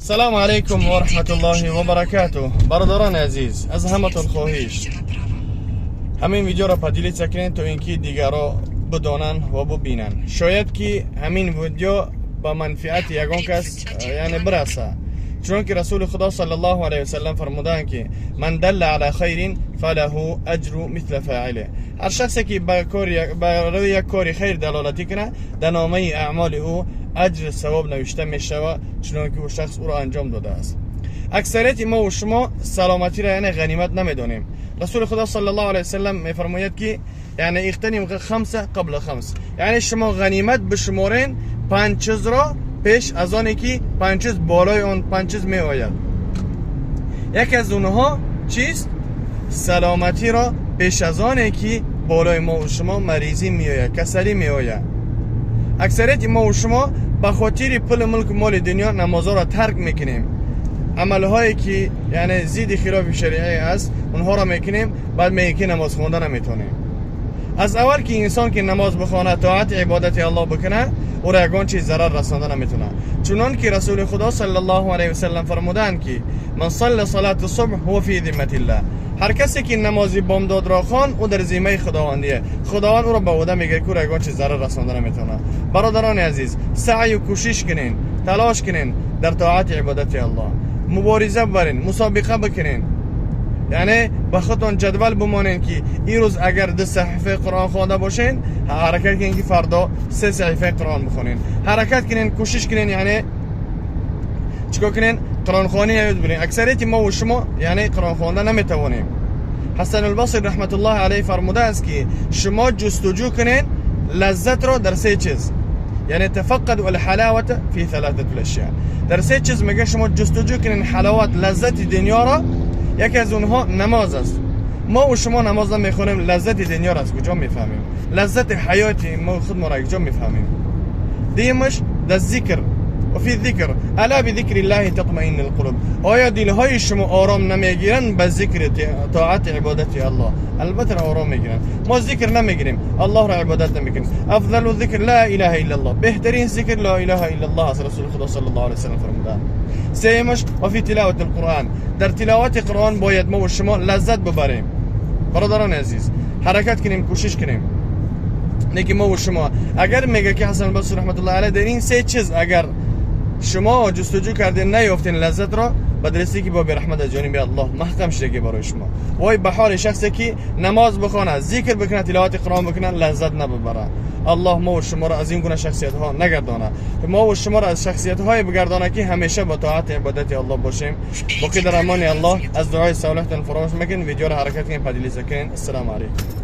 Салому алайкум ва раҳматуллоҳи ва баракатуҳ. Бародарони азиз, аз ҳаматон хоҳиш, ҳамин видеоро поделиться кунед, то ин ки дигарро бидонанд ва бубинанд. Шояд ки ҳамин видео ба манфиати ягон кас, яъне, бираса. Чунон ки Расули Худо саллаллоҳу алайҳи васаллам фармудаанд, ки من دل على خير فله أجر مثل فاعله. Ҳар шахсе ки ба рӯи як кори хайр далолатӣ кунад, дар номаи аъмоли ӯ аҷр, савоб навишта мешавад, чунон ки ӯ шахс ӯро анҷом додааст. Аксарияти мо ва шумо саломатиро, яъне, ғанимат намедонем. Расули Худо саллаллоҳу алайҳи васаллам мефармояд, ки, яъне, اغتنم خمسا قبل خمس, яъне шумо ғанимат бишуморен панҷ чизро пеш аз оне ки панҷ чиз болои он панҷ чиз меояд. Яке аз онҳо чист? Саломатиро, пеш аз оне ки болои мо ва шумо маризӣ меояд, касалӣ меояд. Аксарияти мо ва шумо ба хотири пулу мулку моли дунё намозҳоро тарк мекунем, амалҳое ки, яъне, зидди хилофи шариа аст, онҳоро мекунем. Баъд мегӯем, ки намоз хонда наметонем. Аз аввал ки инсон ки намоз бихонад, тоати ибодати Аллоҳ бикунад, ӯро ягон чиз зарар расонда наметавонад. Чунон ки Расули Худо саллаллоҳу алайҳи васаллам фармудаанд, ки من صلى صلاة الصبح هو في ذمة الله. Ҳар касе ки намози бомдодро хон, ӯ дар зиммаи Худовандие, Худованд ӯро ба ӯҳда мегирад, ки ӯро ягон чиз зарар расонда наметавонад. Бародарони азиз, саъю кӯшиш кунен, талош кунен, дар тоати ибодати Аллоҳ мубориза бибарен, мусобиқа бикунен, яъне ба худтон ҷадвал бимонен, ки ин рӯз агар ду саҳифаи Қуръон хонда бошен, ҳаракат кунен, ки фардо се саҳифаи Қуръон бихонен. Ҳаракат кунен, кӯшиш кунен, яъне чикор кунен? Қуръонхонӣ ёд бирен. Аксарияти мо ва шумо, яъне, Қуръон хонда наметавонем. Ҳасанулбасри раҳматуллоҳи алайҳ фармудааст, ки шумо ҷустуҷӯ кунен лаззатро дар се чиз, яъне تفقدوا الحلاوة في ثلاثة الأشياء. Дар се чиз, мега, шумо ҷустуҷӯ кунен ҳаловат, лаззати дунёро. Яке аз онҳо намоз аст. Мо ва шумо намоз намехонем, лаззати дунёро аз куҷо мефаҳмем? Лаззати ҳаёти мо худморо аз куҷо мефаҳмем? Дуюмаш дар зикр, وفي الذكر، ألا بذكر الله تطمئن القلوب. Оё дилҳои шумо ором намегиранд ба зикри, тоати, ибодати Аллоҳ? Албатта, ором мегиранд. Мо зикр намегирем, Аллоҳро ибодат намекунем. أفضل الذكر لا إله إلا الله. Беҳтарин зикр لا إله إلا الله аст, Расули Худо саллаллоҳу алайҳи васаллам фармуданд. Сеюмаш وفي تلاوة القرآن. Дар тиловати Қуръон бояд мо ва шумо лаззат бибарем. Бародарони азиз, ҳаракат кунем, кӯшиш кунем. Неки мо ва шумо агар, мега ки Ҳасан Басри раҳматуллоҳи алайҳ, дар ин се чиз агар шумо ҷустуҷӯ кардем, наёфтен лаззатро, ба дурустӣ ки боби раҳмат аз ҷониби Аллоҳ маҳкам шудаги барои шумо. Вой ба ҳоли шахсе ки намоз бихонад, зикр бикунад, тиловати Қуръон бикунад, лаззат набибарад. Аллоҳ мо ва шуморо аз ин гуна шахсиятҳо нагардонад, мо ва шуморо аз шахсиятҳое бигардонад, ки ҳамеша ба тоати ибодати Аллоҳ бошем. Боқӣ дар амони Аллоҳ. Аз дуои солиҳтон фаромӯш макунед. Видеоро ҳаракат кунед, поделиться кунед. Ассалому алайкум.